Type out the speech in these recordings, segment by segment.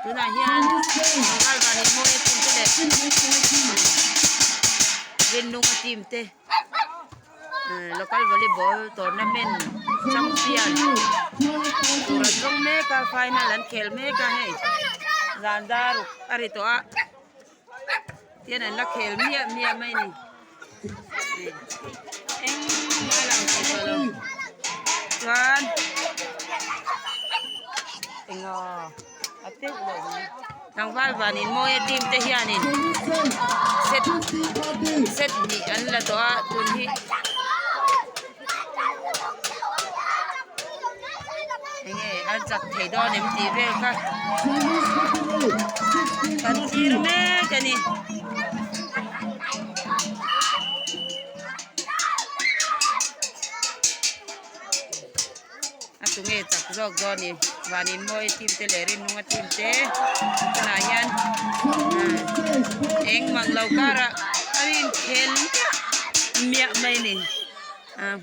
Tunah hian ral van in mawi a team te leh Rinnunga team te local volleyball tournament champion tur an zawng mek a final an khel mek a hei zan dar ruk a ri tawh a tian an la khel miah miah mai a ni engmah a lang thei tawh lo chuan enga a teuh lo mai tlangval vanin mawi a team te hianin set set hnih an la tawh a tun hi enge an chak thei dawn em tih vel kha kan thlir mek a ni. A tunge chak zawk dawn ni vanin mawi team te leh rinlunga team te tunah hian eng mang lo karah a inkhel miah miah mai a ni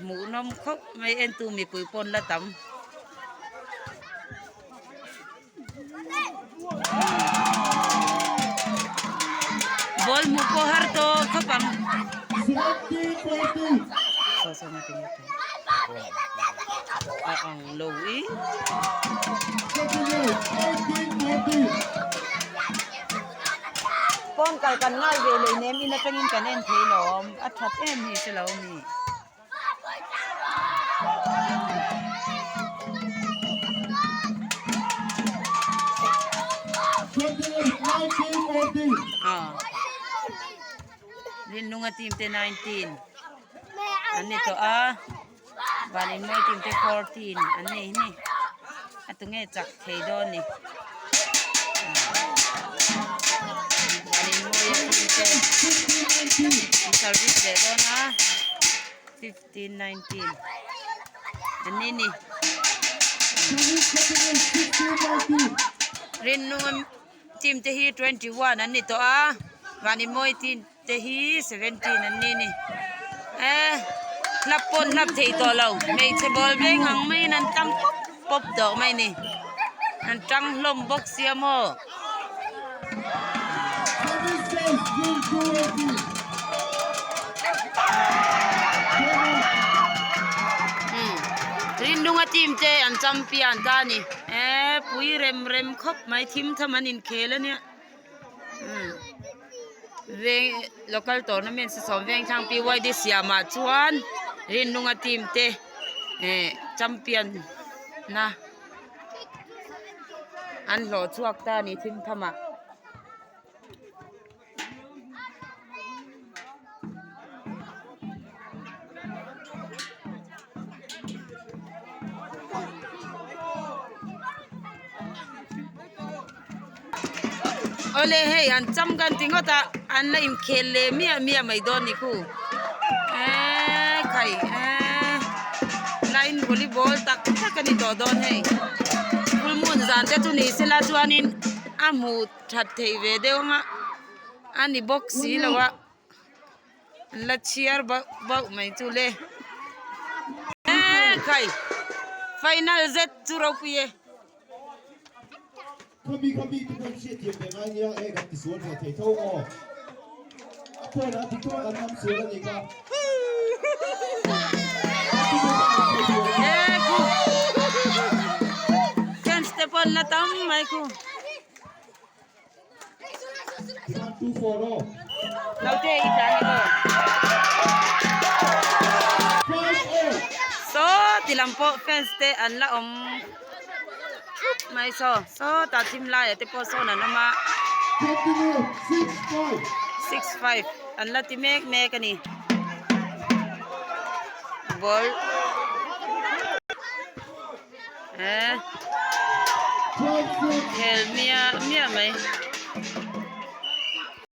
hmuh nawm khawp mai entu mipui pawn la tam. Ball hmuh pawh har tawh khawp ang. A ang lo i. Pawn kal kan ngai ve leh nem in atangin kan en thei lawm a that em hi chu lo ni. Rinlunga team te 19 an ni tawh a Vaninmawi team te 14 an ni hi a tunge chak thei dawn ni Vaninmawi team te an service leh dawn a 15 19 an ni ni Rinnunga team te hi 21 an ni tawh a Vaninmawi team te hi 17 an ni ni eh hlap pawn hlap thei tawh lo hmeichhe ball veng ang maiin an tang pawp pawp tawh mai a ni an tang hlawm bawk sia maw. Rinlunga team te an champion ta a ni eh pui rem rem khawp mai thim tham an inkhel a nia. Veng local tournament sawm veng thlang PYD siamah chuan Rinlunga team te eh champion na an hlawh chhuak ta a ni thim thamah. Awle hei an cham kan ti ngawt a an la inkhel leh miah miah mai dawn ni khu eee khai eee line volleyball tak tak a ni tawh dawn hei full moon zan te chu ni sela chuanin a hmuh that theih ve deuh ang a a ni bawk si lo a an la chhiar bauh bauh mai chu le eee khai final zet chu ropui e. Khami khami te pawh hriat thiam ve ngai nia e kan tisual ve thei tho aw. A phone ah ti tawk an lam sual a nih kha. E khu fans te pawn la tam mai khu. Tikhan 2-4 aw. Naute i tlan ang aw. 5-0. Saw ti lam pawh fans te an la awm thup mai saw sawtah thim laiah te pawh sawn an awm a. Continue 6-5. 6-5 an la ti mek mek a ni. Ball eh 12-6. khel miah miah mai.